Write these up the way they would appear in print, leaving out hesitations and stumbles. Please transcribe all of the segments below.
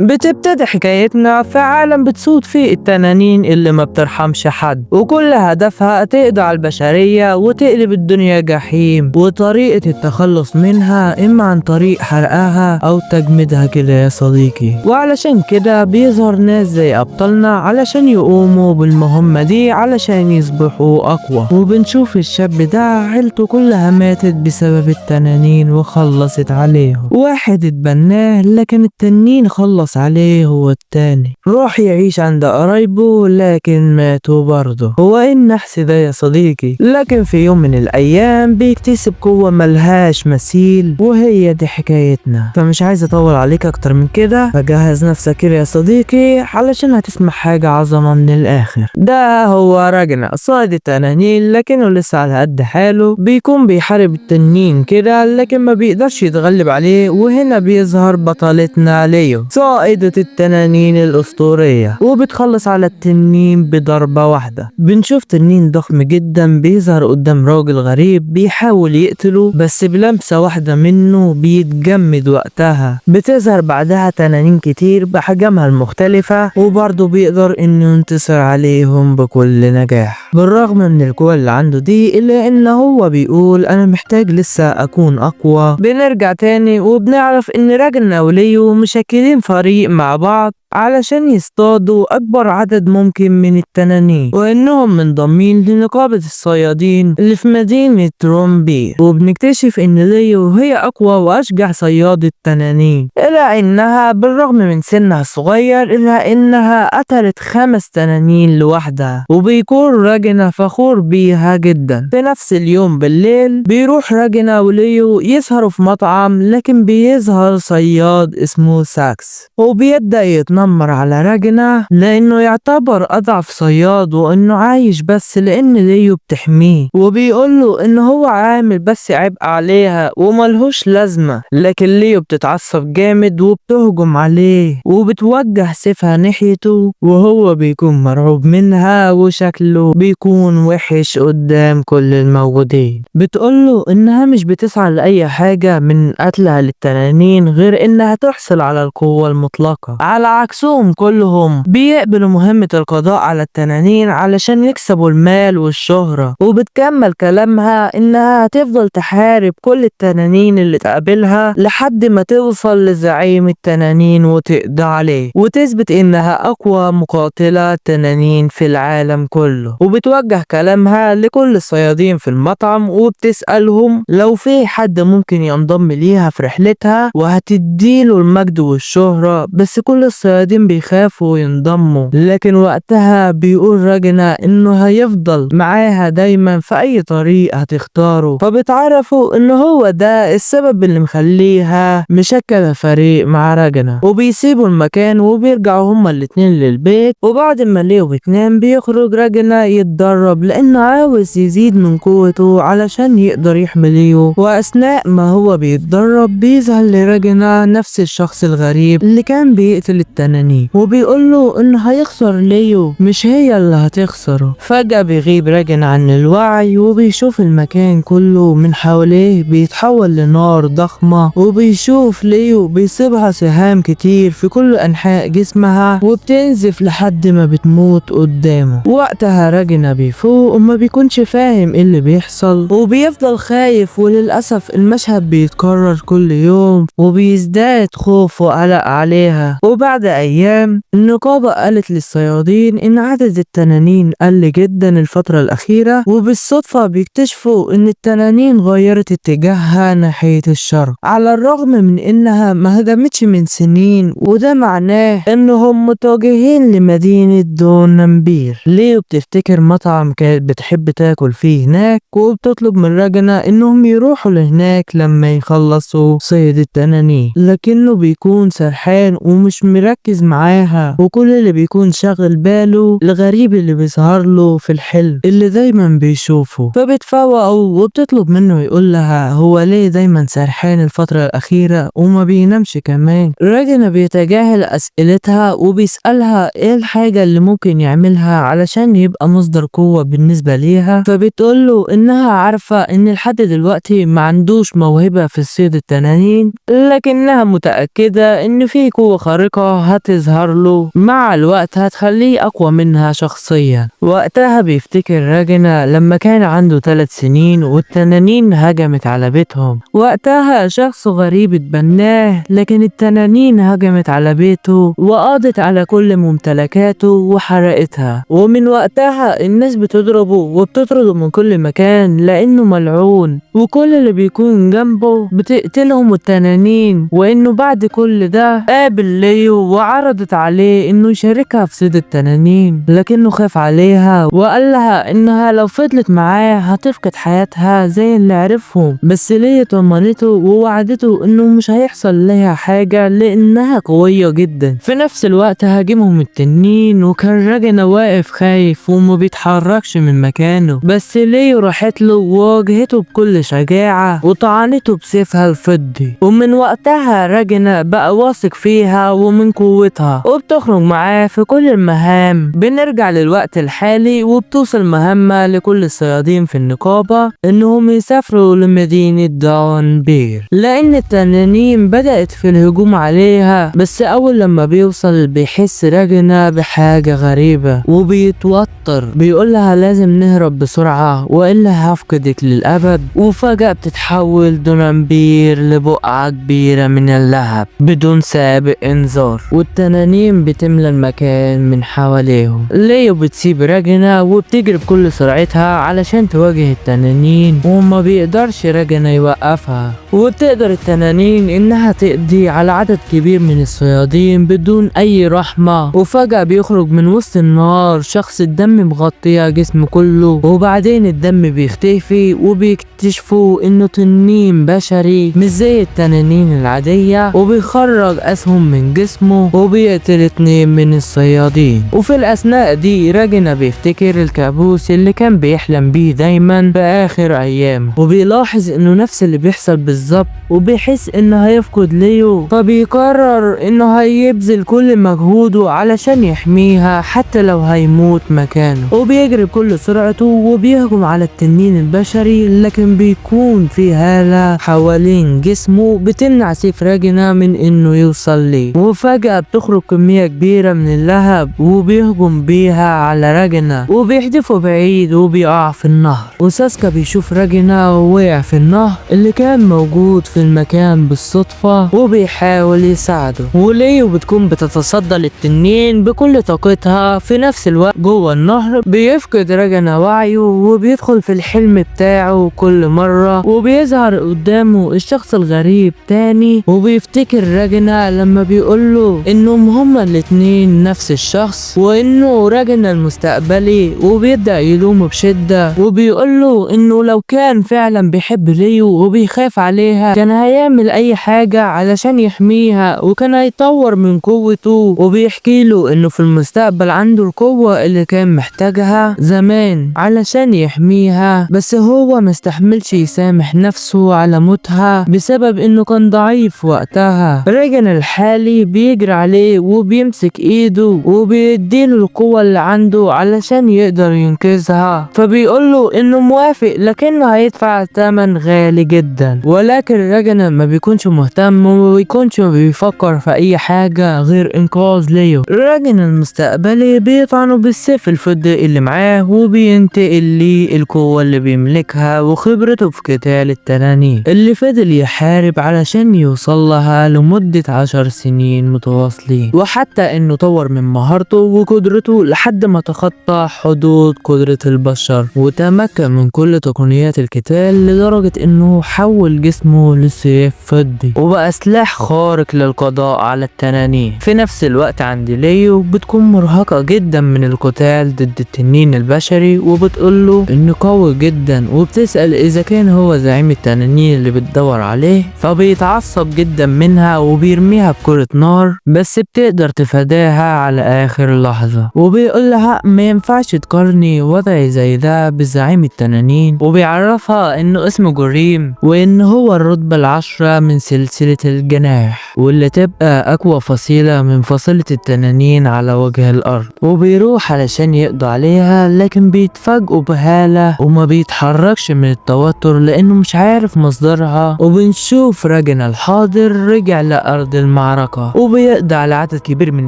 بتبتدي حكايتنا في عالم بتسود فيه التنانين اللي ما بترحمش حد، وكل هدفها تقضي على البشرية وتقلب الدنيا جحيم، وطريقة التخلص منها إما عن طريق حرقها أو تجميدها كده يا صديقي. وعلشان كده بيظهر ناس زي أبطالنا علشان يقوموا بالمهمة دي علشان يصبحوا أقوى. وبنشوف الشاب ده عيلته كلها ماتت بسبب التنانين وخلصت عليهم، واحد اتبناه لكن التنين خلص عليه هو التاني، راح يعيش عند قرايبه لكن ماتوا برضه. هو ايه النحس ده يا صديقي؟ لكن في يوم من الايام بيكتسب قوة ملهاش مثيل، وهي دي حكايتنا. فمش عايز اطول عليك اكتر من كده، فجهز نفسك كده يا صديقي علشان هتسمع حاجة عظمة من الاخر. ده هو راجنا صائد التنانين، لكنه لسه على قد حاله، بيكون بيحارب التنين كده لكن ما بيقدرش يتغلب عليه. وهنا بيظهر بطلتنا ليو صائدة التنانين الأسطورية، وبتخلص على التنين بضربة واحدة. بنشوف تنين ضخم جدا بيظهر قدام راجل غريب بيحاول يقتله، بس بلمسة واحدة منه بيتجمد وقتها. بتظهر بعدها تنانين كتير بحجمها المختلفة، وبرضه بيقدر انه ينتصر عليهم بكل نجاح. بالرغم من القوة اللي عنده دي، الا ان هو بيقول انا محتاج لسه اكون اقوى. بنرجع تاني وبنعرف ان راجلنا وليو مشكلين فريق مع بعض علشان يصطادوا أكبر عدد ممكن من التنانين، وإنهم منضمين لنقابة الصيادين اللي في مدينة رومبير. وبنكتشف إن ليو هي أقوى وأشجع صيادة تنانين، إلا إنها بالرغم من سنها الصغير إلا إنها قتلت 5 تنانين لوحدها، وبيكون راجنا فخور بيها جدا. في نفس اليوم بالليل بيروح راجنا وليو يسهروا في مطعم، لكن بيظهر صياد اسمه ساكس وبيبدأ يتنمر على راجنا لانه يعتبر اضعف صياد وانه عايش بس لان ليو بتحميه، وبيقوله ان هو عامل بس عبء عليها وملهوش لازمة. لكن ليو بتتعصب جامد وبتهجم عليه وبتوجه سيفها ناحيته، وهو بيكون مرعوب منها وشكله بيكون وحش قدام كل الموجودين. بتقوله انها مش بتسعى لأي حاجة من قتلها للتنانين غير انها تحصل على القوة المطلقة، على عكسهم كلهم بيقبلوا مهمة القضاء على التنانين علشان يكسبوا المال والشهرة. وبتكمل كلامها انها هتفضل تحارب كل التنانين اللي تقابلها لحد ما توصل لزعيم التنانين وتقضي عليه، وتثبت انها اقوى مقاتلة تنانين في العالم كله. وبتوجه كلامها لكل الصيادين في المطعم وبتسألهم لو في حد ممكن ينضم ليها في رحلتها وهتديله المجد والشهرة، بس كل الصيادين بيخافوا ينضموا. لكن وقتها بيقول راجنا انه هيفضل معاها دايما في اي طريق هتختاره، فبتعرفوا ان هو ده السبب اللي مخليها مشكلة فريق مع راجنا. وبيسيبوا المكان وبيرجعوا هما الاتنين للبيت. وبعد ما ليو بتنام بيخرج راجنا يتدرب لانه عاوز يزيد من قوته علشان يقدر يحمي ليو. واثناء ما هو بيتدرب بيظهر لراجنا نفس الشخص الغريب اللي كان بيقتل التنانين، وبيقول له انه هيخسر ليو مش هي اللي هتخسره. فجأة بيغيب راجن عن الوعي وبيشوف المكان كله من حواليه بيتحول لنار ضخمة، وبيشوف ليو بيصيبها سهام كتير في كل انحاء جسمها وبتنزف لحد ما بتموت قدامه. وقتها راجنا بيفوق وما بيكونش فاهم ايه اللي بيحصل وبيفضل خايف، وللأسف المشهد بيتكرر كل يوم وبيزداد خوف وقلق عليها. وبعد أيام النقابة قالت للصيادين إن عدد التنانين قل جدا الفترة الأخيرة، وبالصدفة بيكتشفوا إن التنانين غيرت اتجاهها ناحية الشرق على الرغم من إنها ما هجمتش من سنين، وده معناه إنهم متجهين لمدينة دونامبير. ليو بتفتكر مطعم كانت بتحب تاكل فيه هناك، وبتطلب من راجنا إنهم يروحوا لهناك لما يخلصوا صيد التنانين، لكنه بيكون سرحان ومش مركز مركز معاها، وكل اللي بيكون شاغل باله الغريب اللي بيظهر له في الحلم اللي دايما بيشوفه. فبتفوقه وبتطلب منه يقول لها هو ليه دايما سرحان الفترة الأخيرة وما بينامش كمان. راجنا بيتجاهل أسئلتها وبيسألها ايه الحاجة اللي ممكن يعملها علشان يبقى مصدر قوة بالنسبة ليها. فبتقول له انها عارفة ان لحد دلوقتي ما عندوش موهبة في صيد التنانين، لكنها متأكدة ان في قوة خارقة هتظهر له مع الوقت هتخليه اقوى منها شخصيا. وقتها بيفتكر راجنا لما كان عنده 3 سنين والتنانين هجمت على بيتهم. وقتها شخص غريب اتبناه، لكن التنانين هجمت على بيته وقضت على كل ممتلكاته وحرقتها، ومن وقتها الناس بتضربه وبتطرده من كل مكان لانه ملعون، وكل اللي بيكون جنبه بتقتلهم التنانين. وانه بعد كل ده قابل ليو وعرضت عليه انه يشاركها في صيد التنانين، لكنه خاف عليها وقال لها انها لو فضلت معاه هتفقد حياتها زي اللي عرفهم. بس ليو طمنته ووعدته انه مش هيحصل لها حاجة لانها قوية جدا. في نفس الوقت هاجمهم التنين، وكان راجنا واقف خايف وما بيتحركش من مكانه، بس ليو راحت له وواجهته بكل شجاعة وطعنته بسيفها الفضي. ومن وقتها راجنا بقى واثق فيها ومن قوتها، وبتخرج معاه في كل المهام. بنرجع للوقت الحالي، وبتوصل مهمة لكل الصيادين في النقابة انهم يسافروا لمدينة دانبير لان التنانين بدأت في الهجوم عليها. بس اول لما بيوصل بيحس راجنا بحاجة غريبة وبيتوتر، بيقولها لازم نهرب بسرعة والا هفقدك للأبد. وفجأة بتتحول دونامبير لبقعة كبيرة من اللهب بدون سابق انذار، والتنانين بتملى المكان من حواليهم. ليو بتسيب راجنا وبتجري بكل سرعتها علشان تواجه التنانين، وما بيقدرش راجنا يوقفها. وبتقدر التنانين انها تقضي على عدد كبير من الصيادين بدون اي رحمة. وفجأة بيخرج من وسط النار شخص الدم مغطية جسمه كله، وبعدين الدم بيختفي وبيكتشفوا انه تنين بشري مش زي التنانين العادية، وبيخرج اسهم من جسمه وبيقتل 2 من الصيادين. وفي الاثناء دي راجنا بيفتكر الكابوس اللي كان بيحلم بيه دايما في اخر ايامه، وبيلاحظ انه نفس اللي بيحصل بالظبط، وبيحس انه هيفقد ليو، فبيقرر انه هيبذل كل مجهوده علشان يحميها حتى لو هيموت مكانه. وبيجري بكل سرعته وبيهجم على التنين البشري، لكن بيكون في هالة حوالين جسمه بتمنع سيف راجنا من انه يوصل ليه. وفجأة بتخرج كمية كبيرة من اللهب وبيهجم بيها على راجنا وبيحدفه بعيد وبيقع في النهر. وساسكا بيشوف راجنا ووقع في النهر اللي كان موجود في المكان بالصدفة وبيحاول يساعده. وليو بتكون بتتصدى للتنين بكل طاقتها. في نفس الوقت جوه النهر بيفقد راجنا وعيه وبيدخل في الحلم بتاعه كل مرة، وبيظهر قدامه الشخص الغريب تاني، وبيفتكر راجنا لما بيقوله انهم هما الاتنين نفس الشخص وانه راجنا المستقبلي، وبيبدأ يلومه بشدة وبيقوله انه لو كان فعلا بيحب ليو وبيخاف عليها كان هيعمل اي حاجة علشان يحميها وكان هيطور من قوته. وبيحكي له انه في المستقبل عنده القوة اللي كان محتاجها زمان علشان يحميها، بس هو مستحملش يسامح نفسه على موتها بسبب انه كان ضعيف وقتها. راجنا الحالي بيجري عليه وبيمسك ايده وبيديله القوة اللي عنده علشان يقدر ينقذها، فبيقوله انه موافق لكنه هيدفع ثمن غالي جدا. ولكن راجنا ما بيكونش مهتم وما بيكونش بيفكر في اي حاجة غير انقاذ ليو. راجنا المستقبلي بيطعنه بالسيف الفضي اللي معاه وبينتقل ليه القوة اللي بيملكها وخبرته في قتال التنانين اللي فضل يحارب علشان يوصل لها لمدة 10 سنين متواصلين، وحتى انه طور من مهارته وقدرته لحد ما تخطى حدود قدرة البشر وتمكن من كل تقنيات القتال لدرجة انه حول جسمه لسيف فضي وبقى سلاح خارق للقضاء على التنانين. في نفس الوقت عند ليو بتكون مرهقة جدا من القتال ضد التنين البشري، وبتقوله انه قوي جدا، وبتسأل اذا كان هو زعيم التنانين اللي بتدور عليه، فبيتعصب جدا منها وبيرميها بكرة نار. بس بس بتقدر تفاداها على آخر لحظة. وبيقول لها ما ينفعش تقارني وضعي زي ده بزعيم التنانين، وبيعرفها انه اسمه جوريم وان هو الرتبة 10 من سلسلة الجناح واللي تبقى اقوى فصيلة من فصيلة التنانين على وجه الارض. وبيروح علشان يقضي عليها، لكن بيتفاجئوا بهالة وما بيتحركش من التوتر لانه مش عارف مصدرها. وبنشوف راجنا الحاضر رجع لأرض المعركة وبيقضي على عدد كبير من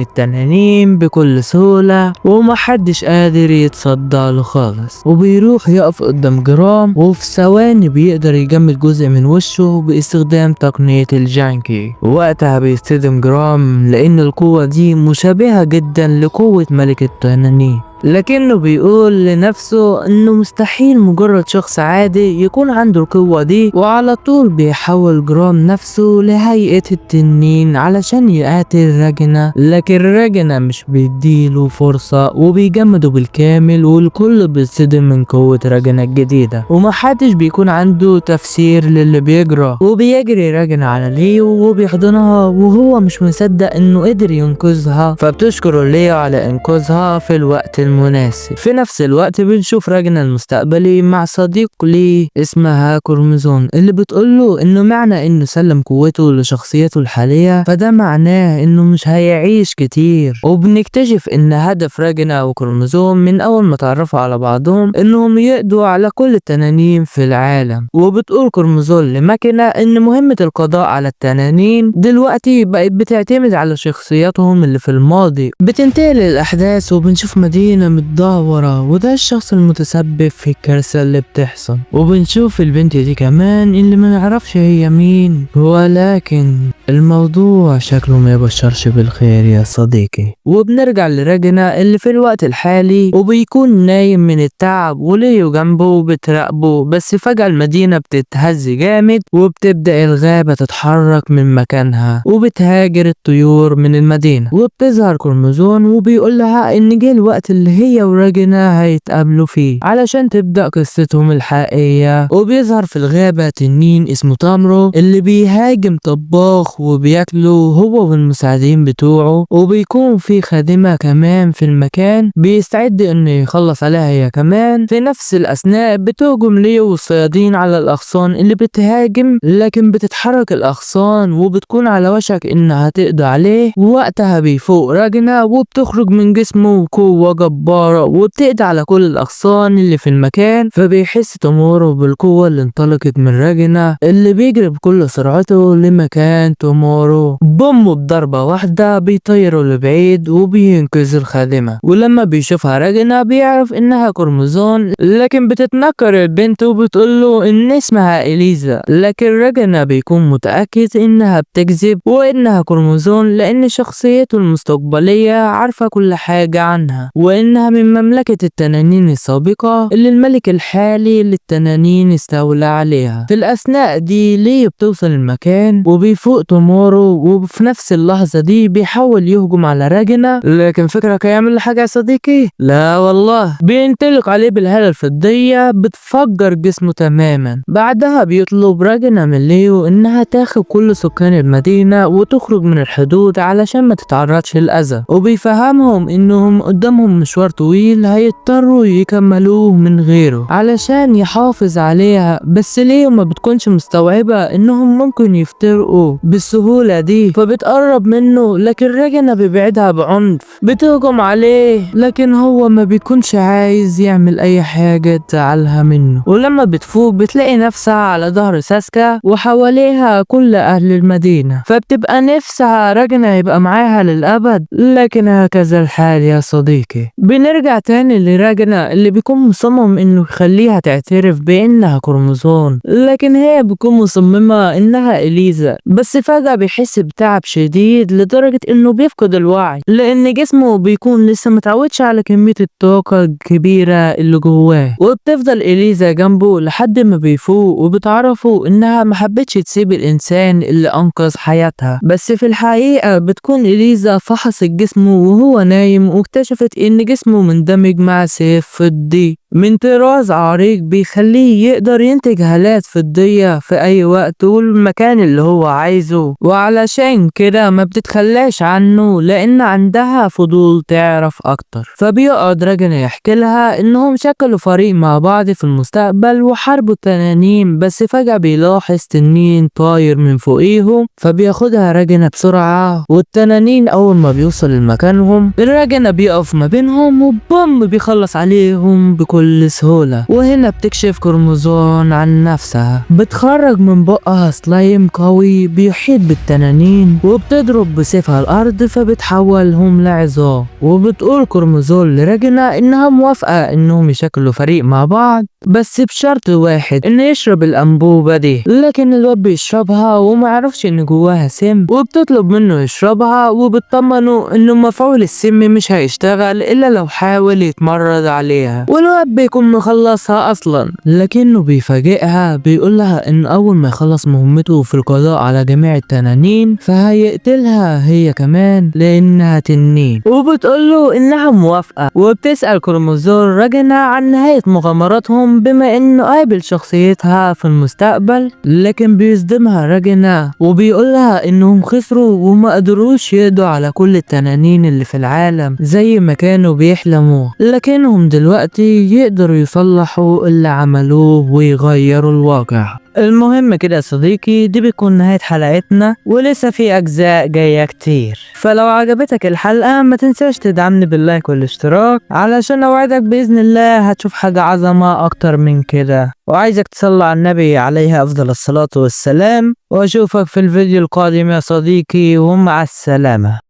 التنانين بكل سهولة ومحدش قادر يتصدى له خالص. وبيروح يقف قدام جرام، وفي ثواني بيقدر يجمد جزء من وشه باستخدام تقنية الجانكي. وقتها بيصطدم جرام لأن القوة دي مشابهة جدا لقوة ملك التنانين، لكنه بيقول لنفسه انه مستحيل مجرد شخص عادي يكون عنده القوة دي. وعلى طول بيحول جرام نفسه لهيئة التنين علشان يقاتل راجنا، لكن راجنا مش بيديله فرصة وبيجمده بالكامل، والكل بيتصدم من قوة راجنا الجديدة ومحدش بيكون عنده تفسير للي بيجرى. وبيجري راجنا على ليو وبيحضنها وهو مش مصدق انه قدر ينقذها، فبتشكر ليو على انقاذها في الوقت المناسب. في نفس الوقت بنشوف راجنا المستقبلي مع صديق ليه اسمها كروموزون، اللي بتقوله انه معنى انه سلم قوته لشخصيته الحالية فده معناه انه مش هيعيش كتير. وبنكتشف ان هدف راجنا وكروموزوم من اول ما تعرفوا على بعضهم انهم يقضوا على كل التنانين في العالم. وبتقول كروموزون لماكينة ان مهمة القضاء على التنانين دلوقتي بقت بتعتمد على شخصياتهم اللي في الماضي. بتنتقل الاحداث وبنشوف مدينة متدهورة وده الشخص المتسبب في الكارثة اللي بتحصل. وبنشوف البنت دي كمان اللي ما نعرفش هي مين، ولكن الموضوع شكله ما يبشرش بالخير يا صديقي. وبنرجع لراجنا اللي في الوقت الحالي وبيكون نايم من التعب وليو جنبه بتراقبه، بس فجأة المدينة بتتهز جامد وبتبدأ الغابة تتحرك من مكانها وبتهاجر الطيور من المدينة. وبتظهر كروموزون وبيقول لها ان جه الوقت اللي هي وراجنا هيتقابلوا فيه علشان تبدأ قصتهم الحقيقية. وبيظهر في الغابة تنين اسمه تامرو اللي بيهاجم طباخ وبياكله هو والمساعدين بتوعه، وبيكون في خادمة كمان في المكان بيستعد انه يخلص عليها هي كمان. في نفس الاثناء بتهجم ليو والصيادين على الاغصان اللي بتهاجم، لكن بتتحرك الاغصان وبتكون على وشك انها تقضي عليه. ووقتها بيفوق راجنا وبتخرج من جسمه قوة جبارة وبتقضي على كل الاغصان اللي في المكان. فبيحس تومورو بالقوة اللي انطلقت من راجنا اللي بيجري بكل سرعته لمكان تومورو، بوم بضربة واحدة بيطيره لبعيد وبينقذ الخادمة. ولما بيشوفها راجنا بيعرف انها كروموزون، لكن بتتنكر البنت وبتقوله ان اسمها اليزا، لكن راجنا بيكون متأكد انها بتكذب وانها كروموزون لان شخصيته المستقبلية عارفة كل حاجة عنها وانها من مملكة التنانين السابقة اللي الملك الحالي للتنانين استولى عليها. في الاثناء دي ليه بتوصل المكان وبيفوق تومورو، وفي نفس اللحظة دي بيحاول يهجم على راجنا، لكن فكرك هيعمل حاجة يا صديقي؟ لا والله، بينطلق عليه بالهالة الفضية بتفجر جسمه تماما. بعدها بيطلب راجنا من ليو انها تاخد كل سكان المدينة وتخرج من الحدود علشان ما تتعرضش للأذى، وبيفهمهم انهم قدامهم مشوار طويل هيضطروا يكملوه من غيره علشان يحافظ عليها. بس ليو ما بتكونش مستوعبة انهم ممكن يفترقوا بالسهولة دي، فبتقرب منه لكن راجنا بيبعدها بعنف، بتهجم عليه لكن هو ما بيكونش عايز يعمل اي حاجة تزعلها منه. ولما بتفوق بتلاقي نفسها على ظهر ساسكا وحواليها كل اهل المدينة، فبتبقى نفسها راجنا يبقى معاها للأبد، لكن هكذا الحال يا صديقي. بنرجع تاني لراجنا اللي بيكون مصمم انه يخليها تعترف بانها كروموزون، لكن هي بتكون مصممة انها اليزا. بس فجأة بيحس بتعب شديد لدرجة انه بيفقد الوعي لان جسمه بيكون لسه متعودش على كمية الطاقة الكبيرة اللي جواه. وبتفضل اليزا جنبه لحد ما بيفوق وبتعرفه انها محبتش تسيب الانسان اللي انقذ حياتها، بس في الحقيقة بتكون اليزا فحصت جسمه وهو نايم واكتشفت ان جسمه مندمج مع سيف فضي من طراز عريق بيخليه يقدر ينتج هالات فضية في أي وقت والمكان اللي هو عايزه، وعلشان كده ما بتتخلاش عنه لأن عندها فضول تعرف أكتر. فبيقعد راجنا يحكي لها إنهم شكلوا فريق مع بعض في المستقبل وحاربوا التنانين، بس فجأة بيلاحظ تنين طاير من فوقيهم، فبياخدها راجنا بسرعة، والتنانين أول ما بيوصل لمكانهم الراجنا بيقف ما بينهم وبوم بيخلص عليهم بكل سهولة. وهنا بتكشف كروموزون عن نفسها، بتخرج من بقها سلايم قوي بيحيط بالتنانين وبتضرب بسيفها الأرض فبتحولهم لعظام. وبتقول كروموزون لراجنا إنها موافقة إنهم يشكلوا فريق مع بعض بس بشرط واحد، إنه يشرب الأنبوبة دي، لكن الواد بيشربها ومعرفش إن جواها سم، وبتطلب منه يشربها وبتطمنه إنه مفعول السم مش هيشتغل إلا لو حاول يتمرد عليها، والواد بيكون مخلصها أصلا. لكنه بيفاجئها بيقولها إن أول ما يخلص مهمته في القضاء على جميع التنانين فهيقتلها هي كمان لأنها تنين، وبتقوله إنها موافقة. وبتسأل كروموزون راجنا عن نهاية مغامراتهم بما إنه قابل شخصيتها في المستقبل، لكن بيصدمها راجنا وبيقولها إنهم خسروا وما قدروش يقضوا على كل التنانين اللي في العالم زي ما كانوا بيحلموا، لكنهم دلوقتي يقدروا يصلحوا اللي عملوه ويغيروا الواقع. المهم كده يا صديقي، دي بتكون نهاية حلقتنا، ولسه في أجزاء جاية كتير، فلو عجبتك الحلقة ما تنساش تدعمني باللايك والاشتراك علشان أوعدك بإذن الله هتشوف حاجة عظمة أكتر من كده. وعايزك تصلي على النبي عليه أفضل الصلاة والسلام، وأشوفك في الفيديو القادم يا صديقي، ومع السلامة.